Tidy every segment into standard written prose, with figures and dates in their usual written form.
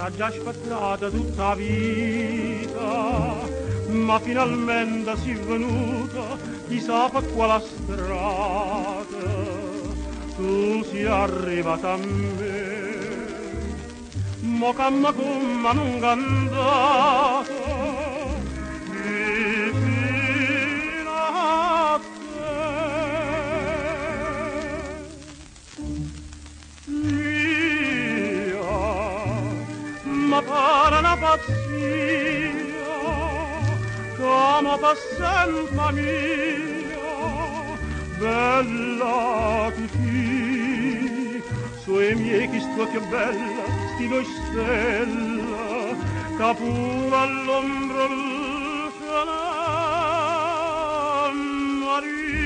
T'aggia aspettata tutta 'a vita, ma finalmente si' venuta, chi sa pe' quala strada tu si' arrivata a me. Mo camme comm' a nu 'ncantato vicino a te. Mia, me pare na pazzia, ca mo pe' sempe 'a mia, bella tu si'. So' 'e miei chist'uocchie belle, sti doi stelle, ca pure all'ombra luceno, Maria.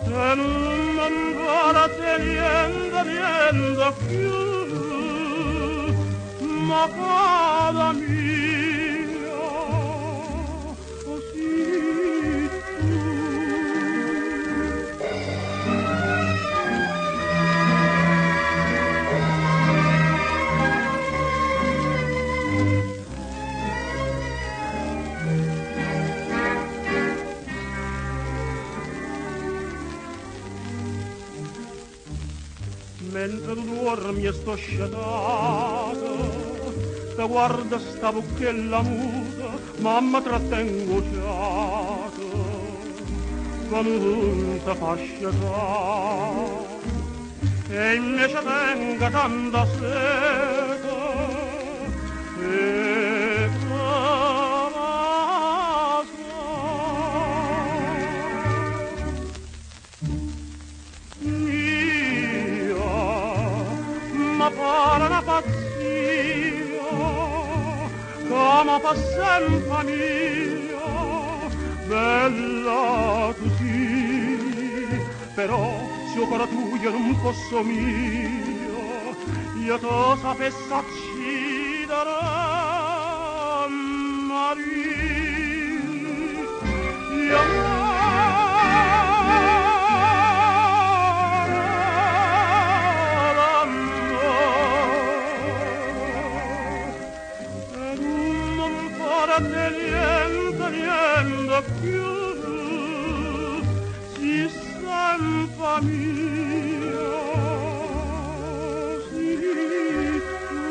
E nun me 'mporta 'e niente, niente cchiù, ma cara mia, si' tu. Mentre tu duormi e sto scetato, te guardo sta vucchella muta, ma me trattengo 'o ciato, pe nun te fa scetà. E invece tengo tanta sete 'e te vasà. Mia, me pare na pazzia, ca mo pe' sempe 'a mia, bella tu si'. Però si 'o core tujo nun fosse 'o mio, io te sapesse accidere, Maria. E nun me 'mporta 'e niente, niente cchiù, si' sempe 'a mia, si' tu.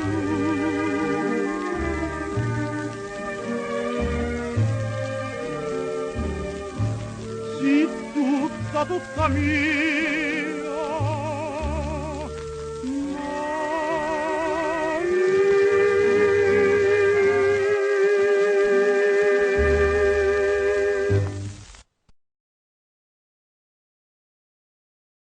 Si' tutta, tutta mia.